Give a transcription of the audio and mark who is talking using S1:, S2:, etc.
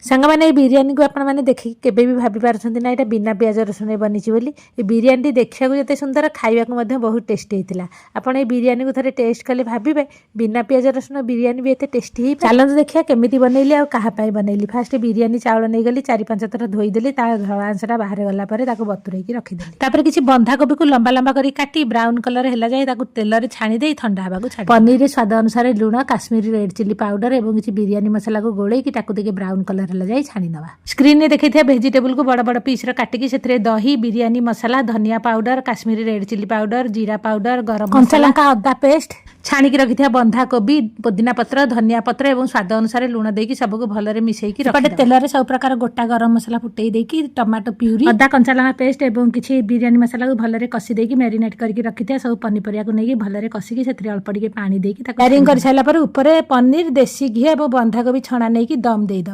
S1: ସାଙ୍ଗମାନେ, ଏଇ ବିରିୟାନୀକୁ ଆପଣମାନେ ଦେଖିକି କେବେ ବି ଭାବି ପାରୁଛନ୍ତି ନା ଏଇଟା ବିନା ପିଆଜ ରସୁଣରେ ବନିଛି ବୋଲି। ଏ ବିରିୟାନୀଟି ଦେଖିବାକୁ ଯେତେ ସୁନ୍ଦର, ଖାଇବାକୁ ମଧ୍ୟ ବହୁତ ଟେଷ୍ଟି ହେଇଥିଲା। ଆପଣ ଏଇ ବିରିୟାନୀକୁ ଥରେ ଟେଷ୍ଟ କଲେ ଭାବିବେ, ବିନା ପିଆଜ ରସୁଣ ବିରିୟାନୀ ବି ଏତେ ଟେଷ୍ଟି ହେଇ। ଚାଲନ୍ତୁ ଦେଖିବା କେମିତି ବନେଇଲି ଆଉ କାହା ପାଇଁ ବନେଇଲି। ଫାଷ୍ଟ ବିରିୟାନୀ ଚାଉଳ ନେଇଗଲି, 4-5 ଥର ଧୋଇଦେଲି। ତା ଧଳା ଅଂଶଟା ବାହାରେ ଗଲା ପରେ ତାକୁ ବତୁରେଇକି ରଖିଦେଲି। ତାପରେ କିଛି ବନ୍ଧାକୋବିକୁ ଲମ୍ବା ଲମ୍ବା କରି କାଟି ବ୍ରାଉନ୍ କଲର ହେଲା ଯାଏ ତାକୁ ତେଲରେ ଛାଣି ଦେଇ ଥଣ୍ଡା ହେବାକୁ ଛାଡ଼ି, ପନିରରେ ସ୍ୱାଦ ଅନୁସାରେ ଲୁଣ, କାଶ୍ମୀରୀ ରେଡ୍ ଚିଲି ପାଉଡର ଏବଂ କିଛି ବିରିୟାନୀ ମସଲାକୁ ଗୋଳେଇକି ତାକୁ ଟିକେ ବ୍ରାଉନ୍ କଲର ହେଲା ଯାଇ ଛାଣି ନେବା। ସ୍କ୍ରିନରେ ଦେଖେଇଥିବା ଭେଜିଟେବୁଲକୁ ବଡ଼ ବଡ଼ ପିସ୍ର କାଟିକି ସେଥିରେ ଦହି, ବିରିୟାନୀ ମସଲା, ଧନିଆ powder, Kashmiri red chilli powder, ଜିରା ପାଉଡର, ଗରମ କଞ୍ଚା ଲଙ୍କା, ଅଦା ପେଷ୍ଟ, ଛାଣିକି ରଖିଥିବା ବନ୍ଧାକୋବି, ପୋଦିନା ପତ୍ର, ଧନିଆ ପତ୍ର ଏବଂ ସ୍ୱାଦ ଅନୁସାରେ ଲୁଣ ଦେଇକି ସବୁକୁ ଭଲରେ ମିଶେଇକି ଏପଟେ ତେଲରେ ସବୁ ପ୍ରକାର ଗୋଟା ଗରମ ମସଲା ଫୁଟେଇ ଦେଇକି ଟମାଟୋ ପ୍ୟୁରି, ଅଦା କଞ୍ଚା ଲଙ୍କା ପେଷ୍ଟ ଏବଂ କିଛି ବିରିୟାନୀ ମସଲାକୁ ଭଲରେ କଷି ଦେଇକି ମ୍ୟାରିନେଟ୍ କରିକି ରଖିଥିବା ସବୁ ପନିପରିବାକୁ ନେଇକି ଭଲରେ କଷିକି ସେଥିରେ ଅଳ୍ପ ଟିକେ ପାଣି ଦେଇକି ତାକୁ ମ୍ୟାରିଂ କରିସାରିଲା ପରେ ଉପରେ ପନିର, ଦେଶୀ ଘିଅ ଏବଂ ବନ୍ଧାକୋବି ଛଣା ନେଇକି ଦମ୍ ଦେଇଦେବ।